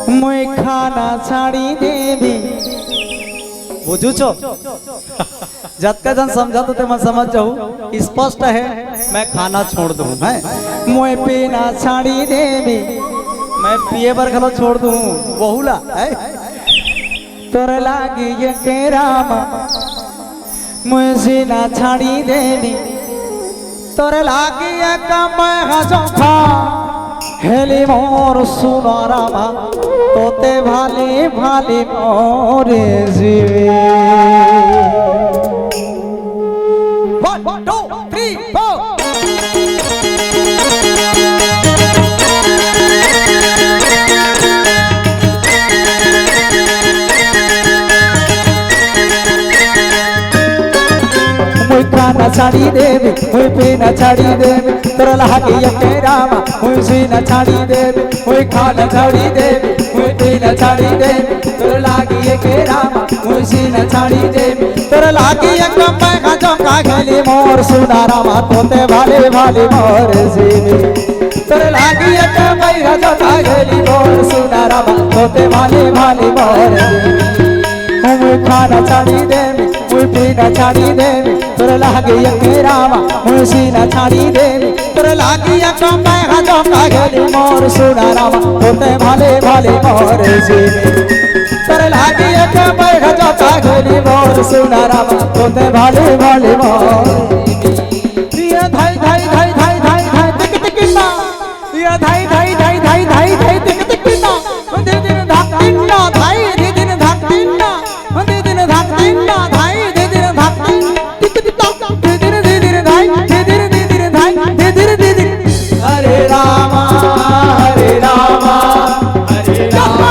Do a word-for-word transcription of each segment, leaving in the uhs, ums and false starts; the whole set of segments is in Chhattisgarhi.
मुई खाना छाड़ी देबी। बुझुचो? जतका जन समझा तो ते मन समझ जाहू। स्पष्ट है, मैं खाना छोड़ दूँ, हैं? मुई पीना छाड़ी देबी। मैं पिए बर घलो छोड़ दूँ, वहू ला, हैं? तोर लागी ये के रामा, मुई जीना छाड़ी देबी। तोर लागी एक मैं हजो खा, हेली मोर सुना रामा, तोते भाली भाली मोरे जीवी। One, two, three, four. मुई खाना छाड़ी देबी, मुई पीना छाड़ी देबी, तोर लागी ये के रामा, मुई जीना छाड़ी देबी, मुई खाना छाड़ी देबी, मुई पीना छाड़ी देबी, तोर लागी ये के रामा, मुई जीना छाड़ी देबी, तोर लागी एक मैं हजो खा, हेली मोर सुना रामा, तोते भाली भाली मोर जीवी। तोर लागी एक मैं हजो खा, हेली मोर सुना रामा, तोते भाली भाली मोर जीवी। मुई खाना छाड़ी देबी, मुई पीना छाड़ी देबी, तोर लागी एक रामा, मुई जीना छाड़ी देबी, तोर लागी एक मैं हजो खा, हेली मोर सुना रामा, तोते भाली भाली मोर जीवी। तोर लागी एक मैं हजो खा, हेली मोर सुना रामा, तोते भाली भाली मोर। ये धाई धाई धाई धाई धाई धाई, टिक टिक ना। या धाई धाई धाई धाई धाई धाई, तिन तिन ना, धिन धिन धाक तिन ना, धाई धिन धिन धाक तिन ना, धिन धिन धाक तिन ना, धाई धिन धिन धाक तिन, तिक तिक ना, धिन धिन धिन धिन धाई, धिन धिन धिन धिन धाई, धिन धिन धिन धिन। हरे रामा, हरे रामा, हरे रामा,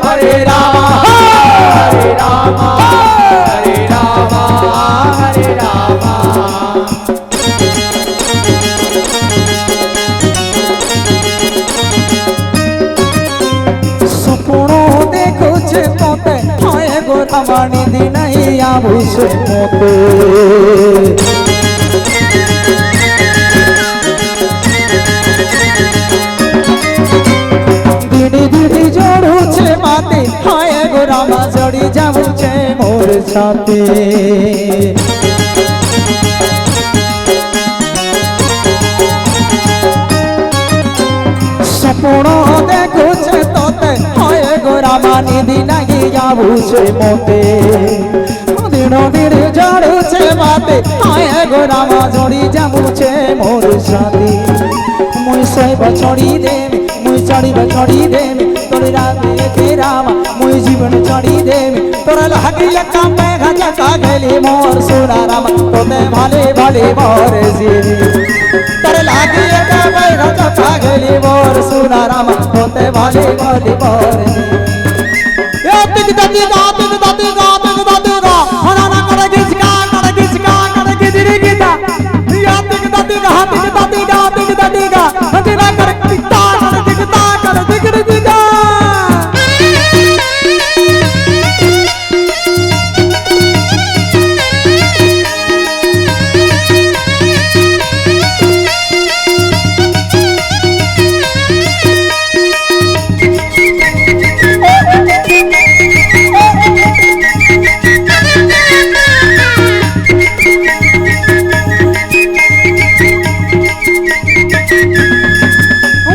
हरे रामा, हरे रामा, हरे रामा, हरे रामा। सपनो देखुछे तोते, हाय गो रामा निदी नहीं आबुछे मोते। दिनी दिनी जोड़ुछे माते, हाय गो रामा जड़ी जाबुछे मोर छाती। सपनो देखुछे तोते, हाय गो रामा निदी नहीं आबुछे मोते। दिनो दिन जोड़ुछे माते, हाय गो रामा जड़ी जाबुछे मोर छाती। मुई सोइबा छाड़ी देबी, मुई चढ़िबा छाड़ी देबी, तोर लागी एक रामा, मुई जीवन छाड़ी देबी, तोर लागी एक मैं हजो खा, हेली मोर सुना रामा, तोते भाली भाली मोर जीवी। तोर लागी एक मैं हजो खा, हेली मोर सुना रामा, तोते भाली भाली मोर जीवी। ए तिक दतिक दा, तिक दतिक दा, तिक दतिक दा। हना ना कर गिचका, कर गिचका, कर गिचरी गिचा। या तिक दतिक दा, तिक दतिक दा, तिक दतिक दा। हंजिरा कर गिचका, कर गिचका, कर गिचरी गिचा।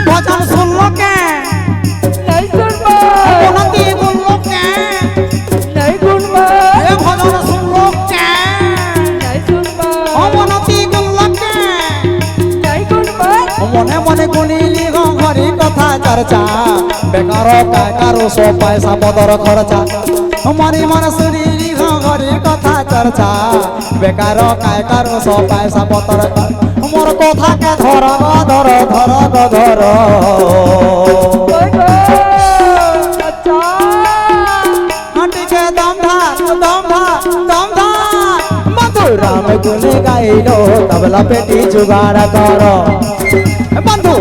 भजन सुनलो के? नहीं सुनबो। मोनती गुल्लो के? नहीं गुनबो। ए भजन सुनलो के? नहीं सुनबो। ओ मोनती गुल्लो के? नहीं गुनबो। मने मने गुनिली गो घरी कथा चर्चा, बेकार काय करो सो पैसा पतर खर्चा। मने मन सुनिली गो घरी कथा चर्चा, बेकार काय करो सो पैसा पतर खर्चा। मोर कथा के धर गो धर, धर गो धर। ओए गो, अच्छा। हंटी के दम धार, दम धार, दम धार। मधुराम गुन गाइलो, तबला पेटी जुगाड़ करो। बंधु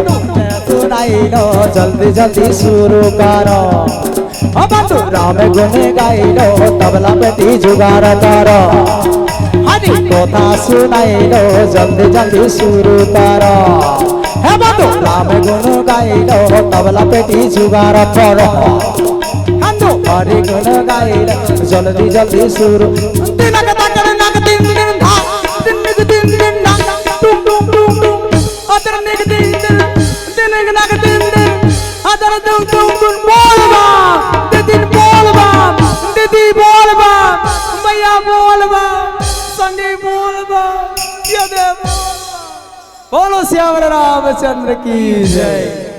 सुनाइलो, जल्दी जल्दी शुरू करो। ओ बंधु राम गुन गाइलो, तबला पेटी जुगाड़ करो। हरि कथा सुनाइलो, जल्दी जल्दी शुरू करो। हे बंधु। राम गुण गाइलो तबला पेटी जुगाड़ करो। हंदो। हरि गुण गाइलो जल्दी जल्दी शुरू। तिनक तक नक दिन दिन धा। दिन निक दिन दिन धा। टुम टुम टुम टुम। अतर निक दिन दिन। दिन नक दिन दिन। अतर टुम टुम टुम। बोल बा। दीदी बोल बा। दीदी बोल बा। भैया बोल बा। संगी बोल बा। ये दे बोल बा। बोलो सियावर रामचंद्र की जय।